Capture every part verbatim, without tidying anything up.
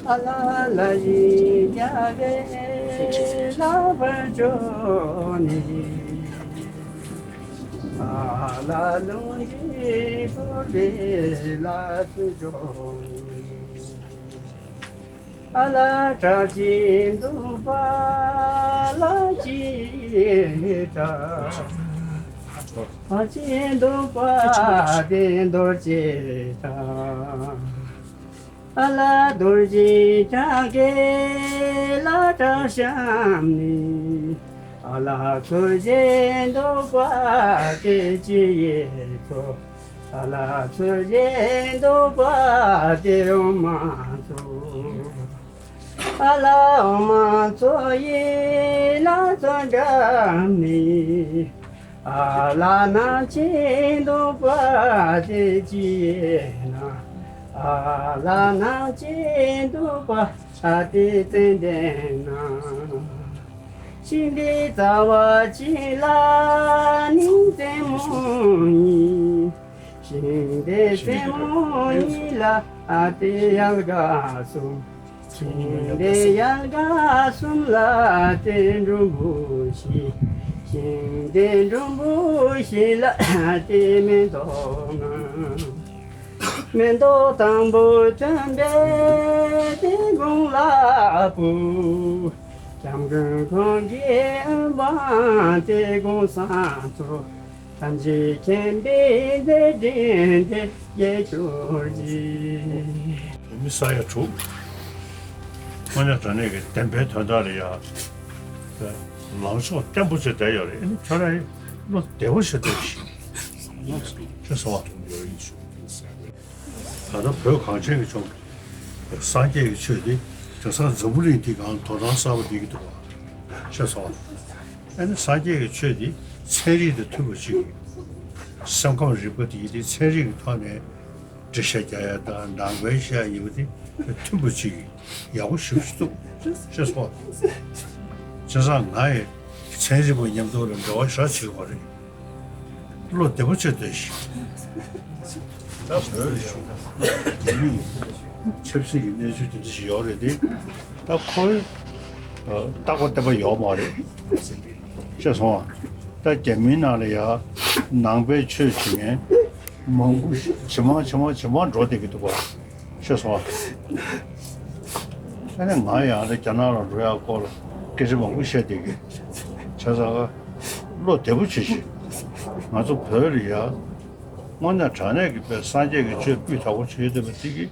ཨ་ལ་ལ་ཞིག་རྒྱ་གས་ལ་བར་འཇོག་ནས། ཨ་ལ་ལུང་གི་བུ་རེ་ལ་སུ་འཇོག་ནས། ཨ་ལ་གྲགས་ཅན་འདུག་པ་ལ་ཅི་གྲགས། གྲགས་ཅན་འདུག་པ་དེ་མདོར་ཅི་གྲགས། ཨ་ལ་རྡོ་རྗེ་གྲགས་ཀྱི་ལ་གྲགས་བཤམས་ནས། ཨ་ལ་ཚུལ་བཞིན་འདུག་པ་དེ་ཅི་ཡིན་ཚོ། ཨ་ལ་ཚུལ་བཞིན་འདུག་པ་དེ་འོ་མ་ཚོ། ཨ་ལ་འོ་མ་ཚོ་ཡིན་ན་ཚོ་འདྲ་མིན། ཨ་ལ་ནང་བཞིན་འདུག་པ་དེ་ཅི་ཡིན་ན། ཨ་ལ་ནང་བཞིན་འདུག་པ་དེ་ཙན་དན་ན། ཤིང་འདི་རྩ་བ་གཅིག་ལ་ནི་རྩེ་མོ་གཉིས། ཤིང་འདི་རྩེ་མོ་གཉིས་ལ་དེ་ཡལ་ག་གསུམ། ཤིང་འདི་ཡལ་ག་གསུམ་ལ་དེ་འབྲུམ་བུ་བཞི། ཤིང་འདི་འབྲུམ་བུ་བཞི་ལ་དེ་མེ་ཏོག་ལྔ། མེ་ཏོག་དང་པོ་ཐོན་པས་དེ་དགུང་ལ་བུ། སྐྱབས་མགོན་ཁོང་གི་དབུ་འཕང་དེ་དགུང་སང་ཚོ། ཐམས་ཅད་མཁྱེན་པའི་མཛད་འཕྲིན་དེ་རྒྱས་གྱུར་ཅིག། བོད་མི་ས་ཡ་དྲུག་དངོས་གནས་དྲང་གནས་ཀྱི་བདེན་པའི་དོན་དག་ལ་ཡ། ལངས་ཕྱོགས་བརྟན་པོ་བྱས་བསྡད་ཡོད་རེད། ཨ་ནི་ཁྱོད་རང་བློ་བདེ་པོ་བྱས་བསྡད་ཤིག་ཅེས་སོ། ད་ལྟ་བོད་གངས་ཅན་གྱི་ལྗོངས་སངས་རྒྱས་ཀྱི་ཆོས་འདི་དེང་སང་འཛམ་བུ་གླིང་འདི་སྒང་དོ་སྣང་གསར་པ་སླེབས་ཀྱི་འདུག་ག་ཅེས་སོ། ཨ་ནི་སངས་རྒྱས་ཀྱི་ཆོས་འདི་ཚན་རིག་དང་མཐུན་པ་ཅིག་སེམས་ཁམས་རིག་པ་འདི་ཡིན་ཏེ་ཚན་རིག་གི་ཐོག་ནས་འགྲེལ་བཤད་རྒྱག་ཡ་དང་ནང་པའི་བཤད་ཡ་ཡིན་པ་འདི་མཐུན་པ་ཅིག་ཡག་པོ་ཞེ་པོ་ཅིག་འདུག་ཅེས་སོ། བྱས་ཙང་ང་ཡི་ཚན་རིག་པ་མཉམ་དུ་ལ་འབྲེལ་བ་ཞེ་དྲག་བྱེད་དགོས་རེད། བློ་བདེ་པོ་བྱས་སྡོད་ཤིག་ད་བོད་ལ་ཡོད་རྒྱ་མིའི་ཆབ་སྲིད་ཀྱི་གནས་ཚུལ་དེ་འདྲ་ཞིག་ཡོད་རེད་དེ། ད་ཁོའི་རྟག་པ་བརྟན་པོ་ཡོད་མ་རེད། ཤེས་སོང་ང་། ད་རྒྱ་མིའི་ནང་ལ་ཡ་ནང་པའི་ཆོས་བྱེད་མཁན་མང་པོ་ཞིག་ཇེ་མང་ཇེ་མང་ཇེ་མང་འགྲོ་བསྡད་ཀྱི་འདུག་ག་ཤེས་སོང་ང་། ཨ་ནི་ང་ཡང་ད་རྒྱ་ནག་ལ་འགྲོ་ཡག་སྐོར་ལ་སྐད་ཆ་མང་པོ་བཤད་བསྡད་ཀྱི། བྱས་ཙང་ཀ་བློ་བདེ་པོ་བྱེད་ཤིག་ང་ཚོ་བོད་ལ་ཡ་དངོས་གནས་དྲང་གནས་ཀྱི་དཔེ་སངས་རྒྱས་ཀྱི་ཆོས་སྤུས་དག་པོ་བྱེད་བསྡད་པ་དེ་གིས་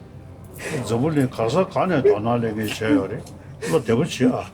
འཛམ་བུ་གླིང་ག་ས་ག་ནས་དོ་སྣང་སླེབས་མཁན་བྱས་ཡོད་རེད། བློ་བདེ་པོ་བྱེད་ཨ།